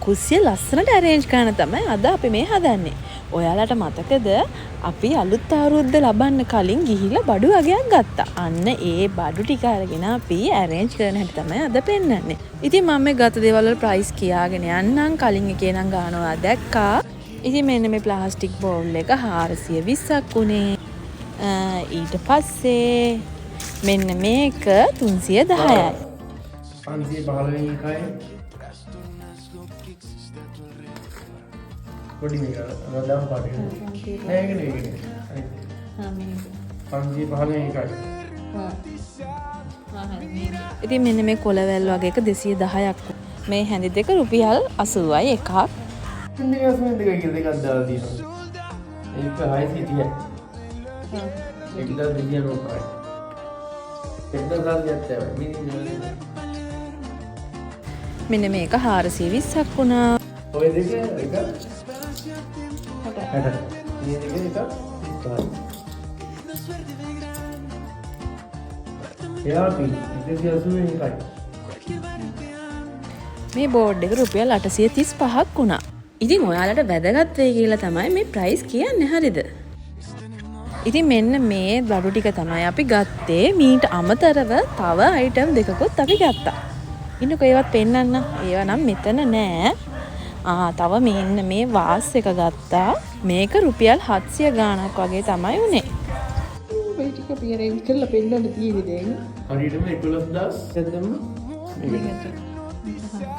කුස්සිය ලස්සනට ඇරේන්ජ් කරන්න තමයි අද අපි මේ හදන්නේ. ඔයාලට මතකද අපි අලුත් අවුරුද්ද ලබන්න කලින් ගිහිල්ලා බඩු වගයක් ගත්තා. අන්න ඒ බඩු ටික අරගෙන අපි ඇරේන්ජ් කරන හැටි තමයි අද පෙන්නන්නේ. ඉතින් මම මේ ගත දේවල් වල ප්‍රයිස් කියාගෙන යන්නම්. කලින් එකේ නම් ගාන ඔයා දැක්කා. ඉතින් මෙන්න මේ ප්ලාස්ටික් බෝල් එක 420ක් වුණේ. ඊට පස්සේ මෙන්න මේක 310යි. 515 එකයි. පොඩි මේක රදම් පාට එක. නෑ ඒක නෙවෙයි, ඒක නෙවෙයි. අනිත්. 515 එකයි. ඉතින් මෙන්න මේ කොළවැල් වගේ එක 210ක්. මේ හැඳි දෙක රුපියල් 80යි එකක්. දෙක අසුවෙන් දෙකයි කියලා දෙකක් දාලා තියෙනවා. ඒක 630යි. 1295යි. 1470යි. මේ මෙන්න මේක 420ක් වුණා. ඔය දෙක එක 60. මේ දෙක එක 35යි. එයා පින් 181යි. මේ බෝඩ් එක රුපියල් 835ක් වුණා. ඉතින් ඔයාලට වැදගත් වෙයි කියලා තමයි මේ ප්‍රයිස් කියන්නේ, හරිද? ඉතින් මෙන්න මේ බඩු ටික තමයි අපි ගත්තේ. මීට අමතරව තව අයිටම් දෙකකුත් අපි ගත්තා. ඉන්නකෝ ඒවත් පෙන්නන්න. ඒවා නම් මෙතන නෑ. තව මෙන්න මේ වාස් එක ගත්තා. මේක රුපියල් 700 ගාණක් වගේ තමයි වුණේ. මේ ටික අපි අරේන්ජ් කරලා පෙන්නන්න තියෙන්නේ දැන්. හරියටම 11000 දැම්ම මේකට.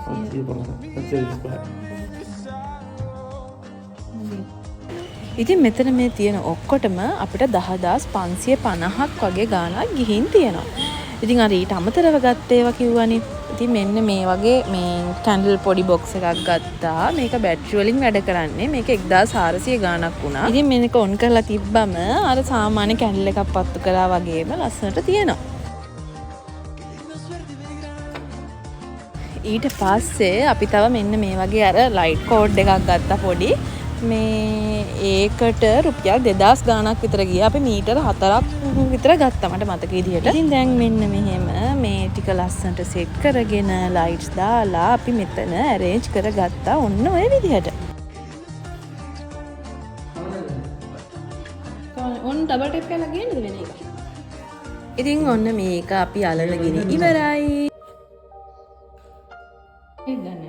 750, 735. ඉතින් මෙතන මේ තියෙන ඔක්කොටම අපිට 10550ක් වගේ ගාණක් ගිහින් තියෙනවා. ඉතින් අර ඊට අමතරව ගත්ත ඒවා කිව්වනේ. ඉතින් මෙන්න මේ වගේ මේ කැන්ඩල් පොඩි බොක්ස් එකක් ගත්තා. මේක බැටරි වලින් වැඩ කරන්නේ. මේක 1400 ගාණක් වුණා. ඉතින් මේක ඔන් කරලා තිබ්බම අර සාමාන්‍ය කැන්ඩල් එකක් පත්තු කරා වගේම ලස්සනට තියෙනවා. ඊට පස්සේ අපි තව මෙන්න මේ වගේ අර ලයිට් කෝඩ් එකක් ගත්තා පොඩි. මේ ඒකට රුපියල් 2000 ගාණක් විතර ගියා. අපි මීටර 4ක් විතර ගත්තා මට මතක විදිහට. ඉතින් දැන් මෙන්න මෙහෙම මේ ටික ලස්සනට සෙට් කරගෙන ලයිට්ස් දාලා අපි මෙතන ඇරේන්ජ් කරගත්තා ඔන්න ඔය විදිහට. ඔන්න ඩබල් ටැප් කරලා ගේන්නද වෙන එක? ඉතින් ඔන්න මේක අපි අලලගෙන ඉවරයි. ඒක ගන්න.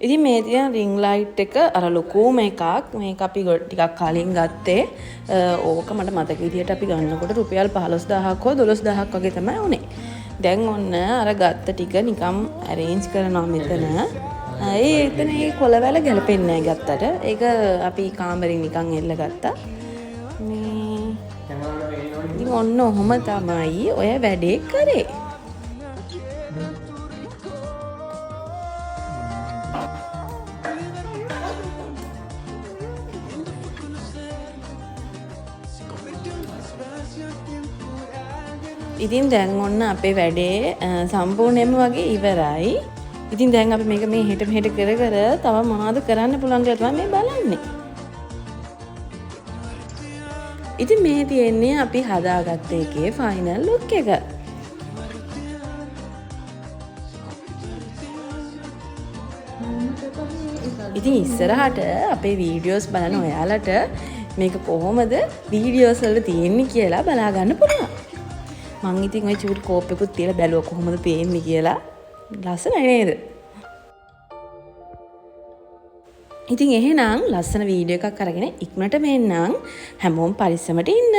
ඉතින් මේ තියෙන රින්ග් ලයිට් එක අර ලොකුම එකක්. මේක අපි ටිකක් කලින් ගත්තේ. ඕක මට මතක විදිහට අපි ගන්නකොට රුපියල් 15000ක් හෝ 12000ක් වගේ තමයි වුණේ. දැන් ඔන්න අර ගත්ත ටික නිකම් ඇරේන්ජ් කරනවා මෙතන. ඒ එතන ඒ කොළවැල ගැලපෙන්නේ නෑ ගත්තට. ඒක අපි කාමරෙන් නිකන් එල්ල ගත්තා. මේ ඉතින් ඔන්න ඔහොම තමයි ඔය වැඩේ කරේ. ඉතින් දැන් ඔන්න අපේ වැඩේ සම්පූර්ණයෙන්ම වගේ ඉවරයි. ඉතින් දැන් අපි මේක මේ හෙට මෙහෙට කර කර තව මොනවද කරන්න පුළුවන් කියලා තමයි මේ බලන්නේ. ඉතින් මේ තියෙන්නේ අපි හදාගත්ත එකේ ෆයිනල් ලුක් එක. ඉතින් ඉස්සරහට අපේ වීඩියෝස් බලන ඔයාලට මේක කොහොමද වීඩියෝස් වල තියෙන්නේ කියලා බලා ගන්න පුළුවන්. මං ඉතින් ওই චූටි කෝප් එකකුත් තියලා බැලුවා කොහොමද පේන්නේ කියලා. ලස්සනයි නේද? ඉතින් එහෙනම් ලස්සන වීඩියෝ එකක් අරගෙන ඉක්මනටම එන්නම්. හැමෝම පරිස්සමට ඉන්න.